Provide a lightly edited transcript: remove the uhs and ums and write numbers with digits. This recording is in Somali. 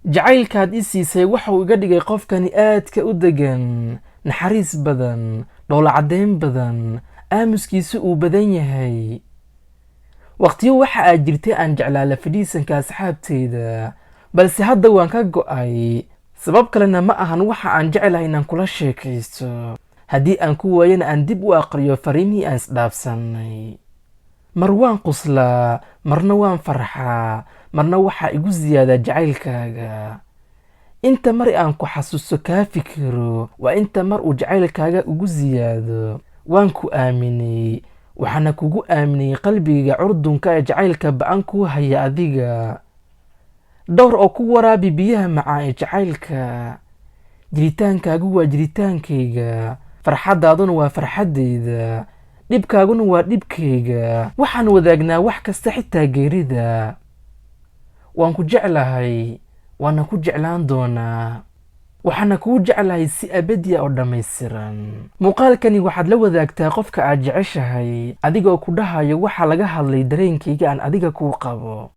Jacaylkaad i siisay waxuu iga dhigay qofkani aadka u degan, naxariis badan, dhoola caddayn badan, aamuskiisu uu badan yahay. Waqtiyo waxa aad jirtay aan jeclaa la fadhiisanka asxaabteyda, balse hadda waan ka go'ay. Sabab kalena ma ahan, waxa aan jeclahay inaan kula sheekaysto, haddii aan ku waayana aan dib u aqriyo fariimihii aan isdhaafsannay. Mar waan quslaa, marna waan farxaa, marna waxaa igu siyaadaa jacaylkaaga. Inta mar aan ku xasuusto, kaa fikiro, waa inta mar uu jacaylkaaga ugu siyaado. Waan ku aaminay, waxaana kugu aaminay qalbigayga curdunka ee jacaylka ba'an kuu haya. Adiga dhowr oo ku waraabi biyaha macaan ee jacaylka. Jiritaankaagu waa jiritaankayga, farxaddaaduna waa farxaddayda, dhibkaaguna waa dhibkayga. Waxaan wadaagnaa wax kasta, xitaa geerida. Waan ku jeclahay, waana ku jeclaan doonaa, waxaana kuu jeclahay si abadiya oo dhammaystiran. Muuqaalkani waxaad la wadaagtaa qofka aad jeceshahay, adigoo ku dhahayo waxaa laga hadlay dareenkayga aan adiga kuu qabo.